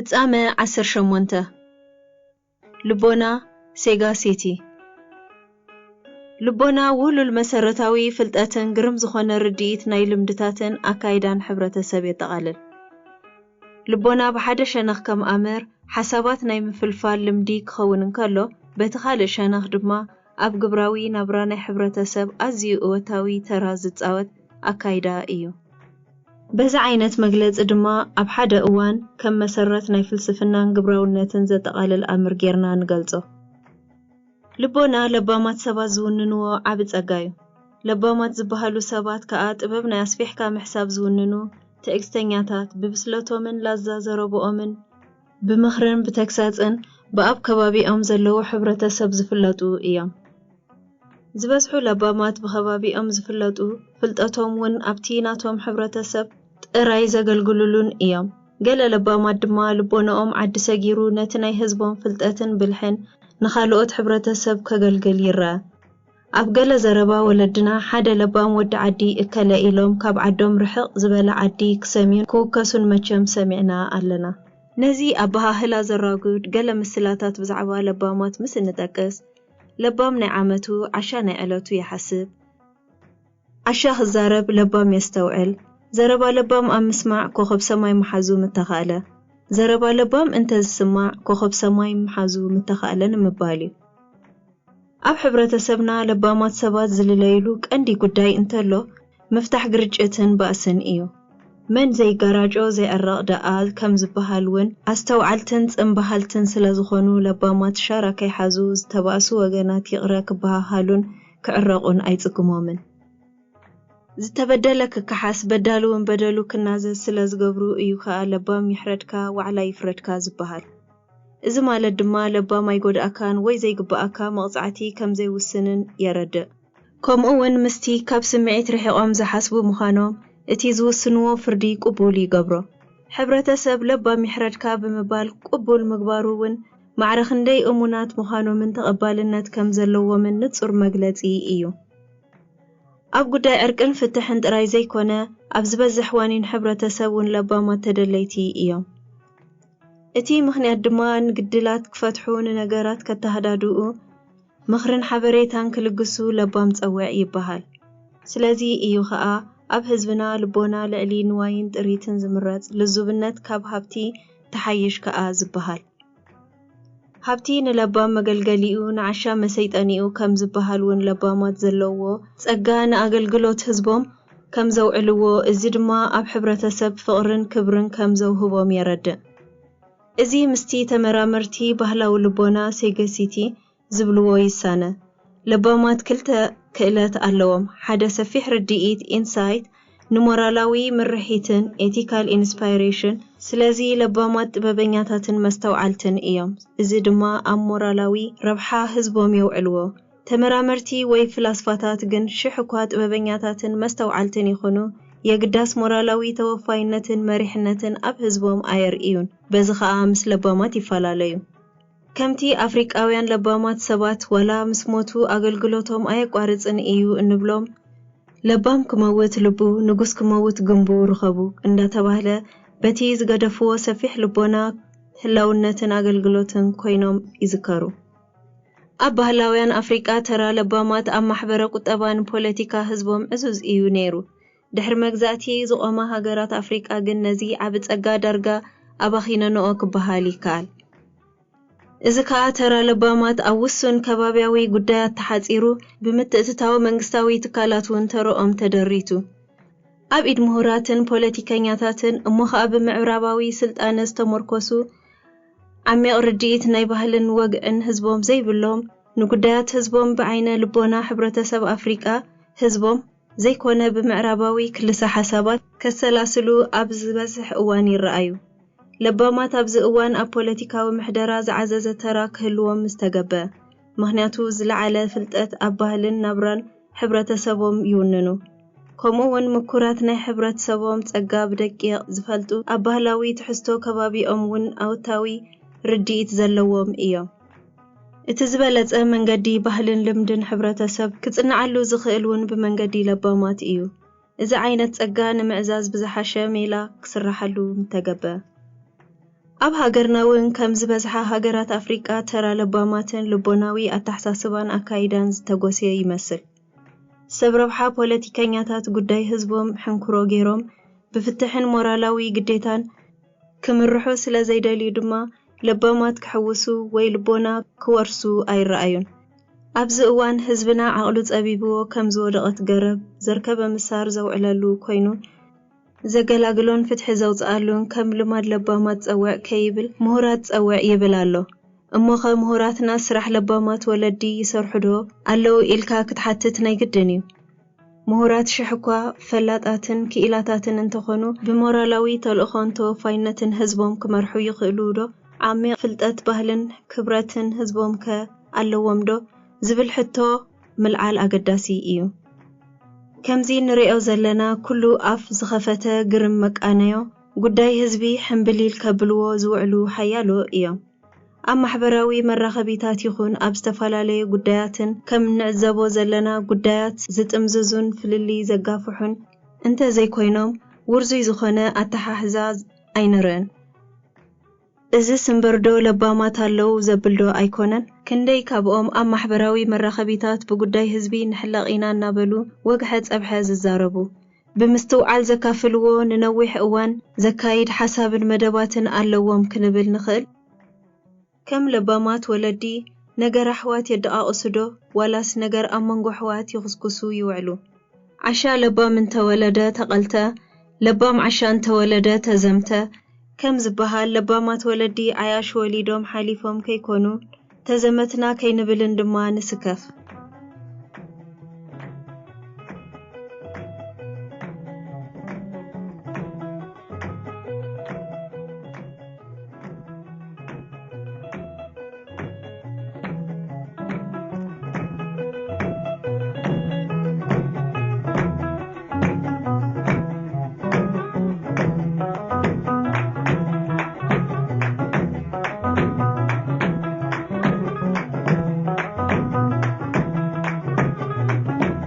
ፍጻመ ዓሰርተ ሸሞንተ። ልቦና፣ ሴጋ ሲቲ። ልቦና ውህሉል መሰረታዊ ፍልጠትን ግርም ዝኾነ ርድኢት ናይ ልምድታትን ኣካይዳን ሕብረተሰብ የጠቓልል። ልቦና ብሓደ ሸነኽ ከም ኣምር ሓሳባት ናይ ምፍልፋል ልምዲ ክኸውን እንከሎ፣ በቲ ካልእ ሸነኽ ድማ ኣብ ግብራዊ ናብራ ናይ ሕብረተሰብ ኣዝዩ እወታዊ ተራ ዝጻወት ኣካይዳ እዩ። በዚ ዓይነት መግለጺ ድማ ኣብ ሓደ እዋን ከም መሰረት ናይ ፍልስፍናን ግብራውነትን ዘጠቓልል ኣምር ጌርና ንገልጾ። ልቦና ለባማት ሰባት ዝውንንዎ ዓቢ ጸጋ እዩ። ለባማት ዝበሃሉ ሰባት ከኣ ጥበብ ናይ ኣስፊሕካ ምሕሳብ ዝውንኑ፣ ትዕግስተኛታት፣ ብብስለቶምን ላዛ ዘረብኦምን፣ ብምኽርን ብተግሳጽን ብኣብ ከባቢኦም ዘለዉ ሕብረተሰብ ዝፍለጡ እዮም። ዝበዝሑ ለባማት ብኸባቢኦም ዝፍለጡ፣ ፍልጠቶም እውን ኣብቲ ናቶም ሕብረተሰብ ጥራይ ዘገልግሉሉን እዮም። ገለ ለባማት ድማ ልቦናኦም ዓዲ ሰጊሩ ነቲ ናይ ህዝቦም ፍልጠትን ብልሕን ንኻልኦት ሕብረተሰብ ከገልግል ይረኣ። ኣብ ገለ ዘረባ ወለድና ሓደ ለባም ወዲ ዓዲ እከለ ኢሎም ካብ ዓዶም ርሕቕ ዝበለ ዓዲ ክሰምዩን ክውከሱን መቸም ሰሚዕና ኣለና። ነዚ ኣበሃህላ ዘራጉድ ገለ ምስላታት ብዛዕባ ለባማት ምስ እንጠቅስ፣ ለባም ናይ ዓመቱ፣ ዓሻ ናይ ዕለቱ ይሓስብ። ዓሻ ክዛረብ ለባም የስተውዕል። ዘረባ ለባም ኣብ ምስማዕ ኮኸብ ሰማይ ምሓዙ ምተኻእለ። ዘረባ ለባም እንተ ዝስማዕ ኮኸብ ሰማይ ምሓዙ ምተኻእለ ንምባል እዩ። ኣብ ሕብረተሰብና ለባማት ሰባት ዝልለይሉ ቀንዲ ጉዳይ እንተሎ፣ ምፍታሕ ግርጭትን ባእስን እዩ። መን ዘይጋራጮ ዘይዕረቕ ደኣ ከም ዝበሃል እውን፣ ኣስተውዓልትን ጽንበሃልትን ስለ ዝኾኑ ለባማት ሻራ ከይሓዙ ዝተባእሱ ወገናት ይቕረ ክበሃሃሉን ክዕረቑን ኣይጽግሞምን። ዝተበደለ ክከሓስ፣ በዳሊ እውን በደሉ ክናዘዝ ስለ ዝገብሩ እዩ ከኣ ለባም ይሕረድካ ዋዕላ ይፍረድካ ዝበሃል። እዚ ማለት ድማ ለባም ኣይጎድኣካን ወይ ዘይግብኣካ መቕጻዕቲ ከም ዘይውስንን የረድእ። ከምኡ እውን ምስቲ ካብ ስምዒት ርሒቖም ዝሓስቡ ምዃኖም እቲ ዝውስንዎ ፍርዲ ቅቡል ይገብሮ። ሕብረተሰብ ለባም ይሕረድካ ብምባል ቅቡል ምግባሩ እውን ማዕረ ክንደይ እሙናት ምዃኖምን ተቐባልነት ከም ዘለዎምን ንጹር መግለጺ እዩ። ኣብ ጉዳይ ዕርቅን ፍትሕን ጥራይ ዘይኮነ፣ ኣብ ዝበዝሕ ዋኒን ሕብረተሰብ እውን ለባማት ተደለይቲ እዮም። እቲ ምኽንያት ድማ ንግድላት ክፈትሑ፣ ንነገራት ከተሃዳድኡ፣ ምኽርን ሓበሬታን ክልግሱ ለባም ጸውዕ ይበሃል። ስለዚ እዩ ኸኣ ኣብ ህዝብና ልቦና ልዕሊ ንዋይን ጥሪትን ዝምረጽ፣ ልዙብነት ካብ ሃብቲ ትሓይሽ ከኣ ዝበሃል። ሃብቲ ንለባም መገልገሊኡ፣ ንዓሻ መሰይጠኒኡ ከም ዝበሃል እውን ለባማት ዘለውዎ ጸጋ ንኣገልግሎት ህዝቦም ከም ዘውዕልዎ፣ እዚ ድማ ኣብ ሕብረተሰብ ፍቕርን ክብርን ከም ዘውህቦም የረድእ። እዚ ምስቲ ተመራመርቲ ባህላዊ ልቦና ሴገሲቲ ዝብልዎ ይሳነ። ለባማት ክልተ ክእለት ኣለዎም። ሓደ ሰፊሕ ርድኢት፣ ኢንሳይት፣ ንሞራላዊ ምርሒትን፣ ኤቲካል ኢንስፓይሬሽን። ስለዚ ለባማት ጥበበኛታትን መስተውዓልትን እዮም። እዚ ድማ ኣብ ሞራላዊ ረብሓ ህዝቦም የውዕልዎ። ተመራመርቲ ወይ ፍላስፋታት ግን ሽሕ እኳ ጥበበኛታትን መስተውዓልትን ይኹኑ፣ የግዳስ ሞራላዊ ተወፋይነትን መሪሕነትን ኣብ ህዝቦም ኣየርእዩን። በዚ ኸኣ ምስ ለባማት ይፈላለዩ። ከምቲ ኣፍሪቃውያን ለባማት ሰባት ዋላ ምስ ሞቱ ኣገልግሎቶም ኣየቋርጽን እዩ እንብሎም፣ ለባም ክመውት ልቡ፣ ንጉስ ክመውት ግንቡ ርኸቡ እንዳተባህለ በቲ ዝገደፍዎ ሰፊሕ ልቦና ህላውነትን ኣገልግሎትን ኮይኖም ይዝከሩ። ኣብ ባህላውያን ኣፍሪቃ ተራ ለባማት ኣብ ማሕበረ ቁጠባን ፖለቲካ ህዝቦም ዕዙዝ እዩ ነይሩ። ድሕሪ መግዛእቲ ዝቖማ ሃገራት ኣፍሪቃ ግን ነዚ ዓቢ ጸጋ ዳርጋ ኣባኺነንኦ ክበሃል ይከኣል። እዚ ከኣ ተራ ለባማት ኣብ ውሱን ከባብያዊ ጉዳያት ተሓጺሩ፣ ብምትእትታው መንግስታዊ ትካላት እውን ተርኦም ተደሪቱ። ኣብ ኢድ ምሁራትን ፖለቲከኛታትን እሞ ኸኣ ብምዕራባዊ ስልጣነ ዝተመርኮሱ፣ ዓሚቕ ርድኢት ናይ ባህልን ወግዕን ህዝቦም ዘይብሎም፣ ንጉዳያት ህዝቦም ብዓይነ ልቦና ሕብረተሰብ ኣፍሪቃ ህዝቦም ዘይኮነ ብምዕራባዊ ክልሰ ሓሳባት ከሰላስሉ ኣብ ዝበዝሕ እዋን ይረኣዩ። ለባማት ኣብዚ እዋን ኣብ ፖለቲካዊ ምሕደራ ዝዓዘዘ ተራ ክህልዎም ምስተገበ። ምኽንያቱ ዝለዓለ ፍልጠት ኣብ ባህልን ናብራን ሕብረተሰቦም ይውንኑ። ከምኡ እውን ምኩራት ናይ ሕብረተሰቦም ጸጋ ብደቂቕ ዝፈልጡ፣ ኣብ ባህላዊ ትሕዝቶ ከባቢኦም እውን ኣወንታዊ ርድኢት ዘለዎም እዮም። እቲ ዝበለጸ መንገዲ ባህልን ልምድን ሕብረተሰብ ክጽንዓሉ ዝኽእል እውን ብመንገዲ ለባማት እዩ። እዚ ዓይነት ጸጋ ንምዕዛዝ ብዝሓሸ ሜላ ክስራሓሉ ምተገበ። ኣብ ሃገርና እውን ከም ዝበዝሓ ሃገራት ኣፍሪቃ ተራ ለባማትን ልቦናዊ ኣተሓሳስባን ኣካይዳን ዝተጎስየ ይመስል። ሰብ ረብሓ ፖለቲከኛታት ጉዳይ ህዝቦም ሕንኩሮ ገይሮም ብፍትሕን ሞራላዊ ግዴታን ክምርሑ ስለ ዘይደልዩ ድማ ለባማት ክሕውሱ ወይ ልቦና ክወርሱ ኣይረኣዩን። ኣብዚ እዋን ህዝብና ዓቕሉ ጸቢብዎ ከም ዝወደቐት ገረብ ዘርከበ ምሳር ዘውዕለሉ ኮይኑ ዘገላግሎን ፍትሒ ዘውፅኣሉን ከም ልማድ ለባማት ጸውዕ ከይብል ምሁራት ጸውዕ ይብል ኣሎ። እሞኸ ምሁራትና ስራሕ ለባማት ወለዲ ይሰርሑ ዶ ኣለዉ ኢልካ ክትሓትት ናይ ግድን እዩ። ምሁራት ሽሕ እኳ ፈላጣትን ክኢላታትን እንተኾኑ ብሞራላዊ ተልእኾን ተወፋይነትን ህዝቦም ክመርሑ ይኽእሉ ዶ? ዓሚቕ ፍልጠት ባህልን ክብረትን ህዝቦም ከ ኣለዎም ዶ? ዝብል ሕቶ ምልዓል ኣገዳሲ እዩ። ከምዚ ንሪኦ ዘለና ኩሉ ኣፍ ዝኸፈተ ግርም መቃነዮ ጉዳይ ህዝቢ ሕምብሊል ከብልዎ ዝውዕሉ ሓያሎ እዮም። ኣብ ማሕበራዊ መራኸቢታት ይኹን ኣብ ዝተፈላለዩ ጉዳያትን ከም እንዕዘቦ ዘለና ጉዳያት ዝጥምዝዙን ፍልልይ ዘጋፍሑን እንተዘይኮይኖም ውርዙይ ዝኾነ ኣተሓሕዛ ኣይንርእን። እዝስ እምበርዶ ለባማት ኣለዉ ዘብልዶ ኣይኮነን? ክንደይ ካብኦም ኣብ ማሕበራዊ መራኸቢታት ብጉዳይ ህዝቢ ንሕለቕ ኢና እናበሉ ወግሐ ጸብሐ ዝዛረቡ፣ ብምስትውዓል ዘካፍልዎ ንነዊሕ እዋን ዘካይድ ሓሳብን መደባትን ኣለዎም ክንብል ንኽእል? ከም ለባማት ወለዲ ነገር ኣሕዋት የደቓቕሱ ዶ ዋላስ ነገር ኣብ መንጎ ኣሕዋት ይኹስኩሱ ይውዕሉ? ዓሻ ለባም እንተወለደ ተቐልተ፣ ለባም ዓሻ እንተወለደ ተዘምተ ከም ዝበሃል ለባማት ወለዲ ዓያሹ ወሊዶም ሓሊፎም ከይኮኑ ተዘመትና ከይንብልን ድማ ንስከፍ።